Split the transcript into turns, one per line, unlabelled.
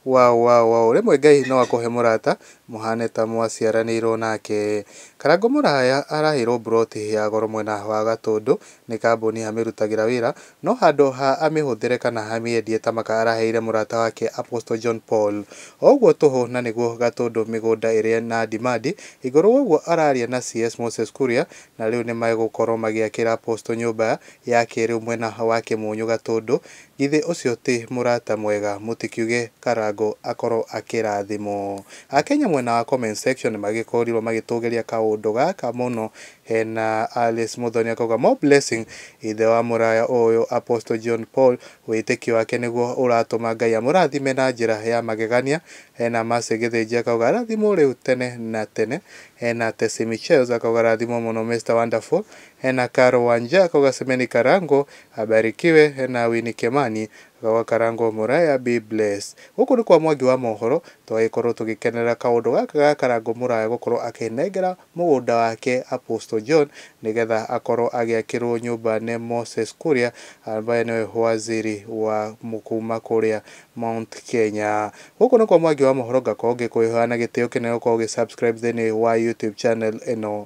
Wow wow wow, rĩmwe Ngai no akũhe mũrata mũhane ta mwaciaranĩirwo nake. Karangũ Mũraya araheirwo mburoti ya goro mwena wa Gatũndũ nĩ kambuni amĩrutagĩra wĩra, no handũ ha amĩhũthĩre kana amĩendie ta maka araheire mũrata wake Apostle John Paul. O ũguo tũhũ na nĩguo Gatũndũ mĩgũnda ĩrĩa na demand igũrũ wa ũguo araria na CS Moses Kuria na rĩu nĩmegũkorwo magĩakĩra Apostle nyũmba ya kĩrĩu mwena wa Kĩmunyũ Gatũndũ. Githĩ ũcio ti mũrata mwega? Mũtikiuge Karangũ akorwo akĩrathimwo. Akenya mwena wa comment section nĩmagĩkorirwo magĩtũgĩria kaũndũ gaka mũno. Hena Alice Muthoni akauga more blessing ithe wa mũraya ũyũ Apostle John Paul, wĩtĩkio wake nĩguo ũratũma Ngai amũrathime na njĩra ya magegania. Hena Mercy Gĩthĩnji akauga arathimwo rĩu tene na tene. Hena Tessie Michels akauga arathimwo mũno Mr Wonderful. Hena Caro Wanja akauga semeni Karango abarikiwe. Hena Winnie Kimani akauga Karango Mũraya be blessed. Gũkũ nĩ kwa Mwangi wa mohoro tũgagĩkorwo tũgĩkenera kaũndũ gaka ga Karango Mũraya gũkorwo akĩnengera mũgũnda wake Apostle John nĩgetha akorwo agĩakĩrwo nyũmba nĩ Moses Kuria ambaye nĩwe waziri wa kuma kũrĩa Mount Kenya. Gũkũ nĩ kwa Mwangi wa mohoro, ngakorwo ngĩkwĩhoya na gĩtĩo kĩnene gũkorwo ũgĩ subscribe thĩinĩ wa YouTube channel ĩno.